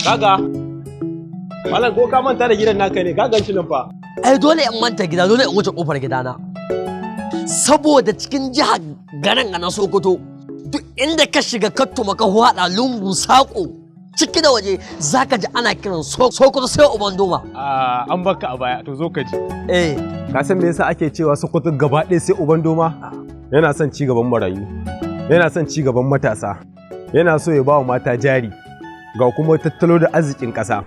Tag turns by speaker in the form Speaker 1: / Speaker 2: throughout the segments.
Speaker 1: Kaga. Malam, ko ka manta da gidan naka ne? Ka gan shi nan fa.
Speaker 2: Ai dole in manta gida, dole in wuce kofar gidana. Saboda cikin jihar garin a na Sokoto, duk inda ka shiga kattuma ka hwada lungu sako ciki da waje, zaka ji ana kiran Sokoto sai uban doma.
Speaker 3: Ah, an baka a baya, to zo ka ji.
Speaker 2: Eh.
Speaker 1: Ka san me yasa ake cewa Sokoto gaba ɗaya sai uban doma? Yana son ci gaban marayu. Yana son ci gaban matasa. Yana so ya ba wa mata jari. Ga kuma tattalo da arzikin ƙasa.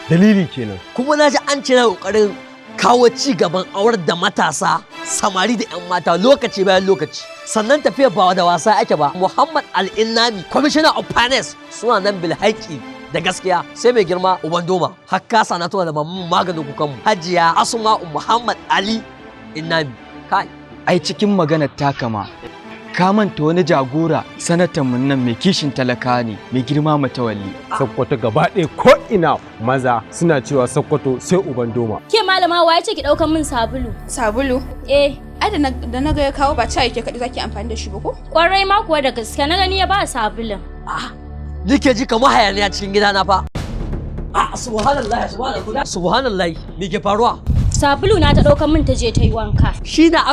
Speaker 1: Dalili kenan.
Speaker 2: Kuma na ji an ce na kokarin kawo ci gaban aurar da matasa, samari da 'yan mata lokaci bayan lokaci. Sannan tafiya ba da wasa ake ba. Muhammad Al-Innami, Commissioner of Finance, suna nan bil haƙi da gaskiya, sai mai girma uban doma. Hakka na tuna da mamun maganin kukanmu, Hajiya Asma'u Muhammad Ali Innami. Kai.
Speaker 4: Ai cikin maganar takama ka manta wani jagora, sanatan mun nan mai kishin talaka ne, mai girma Matawalli.
Speaker 1: Sokoto gaba ɗaya ko ina maza suna cewa Sokoto sai uban doma.
Speaker 5: Ke malama, waye ce ki ɗaukan min sabulu?
Speaker 6: Sabulu?
Speaker 5: Eh.
Speaker 6: Ai da na ga ya kawo, ba ca yake kaɗai zaki amfani da shi ba ko?
Speaker 5: Kwarai ma kuwa, da gaske na gani ya ba sabulun.
Speaker 2: Nike ji kamar hayaniya cikin gidana fa. Ah, subhanallah, subhanallah, subhanallah, me ke faruwa?
Speaker 5: Sabulu na ta ɗaukan min ta je ta yi wanka.
Speaker 2: Shi da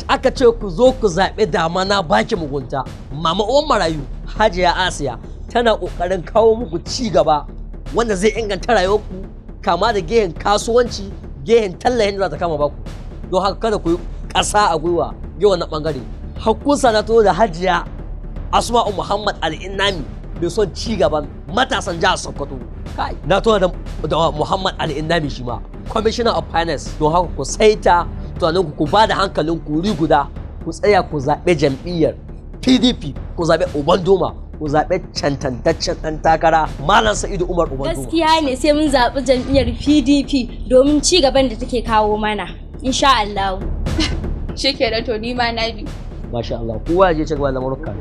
Speaker 2: aka ce ku zo ku zaɓi dama na baki mugunta. Mama uwan marayu, Hajiya Asiya, tana ƙoƙarin kawo muku ci gaba wanda zai inganta rayuwarku, kama da gehen kasuwanci, gehen tallahin da za ta kama baku. Don haka kada ku yi ƙasa a gwiwa ge wannan ɓangare. Hakkun sanato da Hajiya Asma'u Muhammad Al-Innami mai son ci gaban matasan jihar Sokoto. Kai, na tuna da Muhammad Al-Innami shi ma, Commissioner of Finance. Don haka ku saita tunaninku, ku ba da hankalin ku wuri guda, ku tsaya ku zaɓe jam'iyyar PDP, ku zaɓe Uban Doma, ku zaɓe cancantaccen ɗan takara, Malam Sa'idu Umar Uban Doma.
Speaker 5: Gaskiya ne, sai mun zaɓi jam'iyyar PDP domin ci gaban da take kawo mana. Insha Allah.
Speaker 6: Shikenan, to ni ma na bi.
Speaker 2: Masha Allah, kowa ya je ci gaba da lamurka.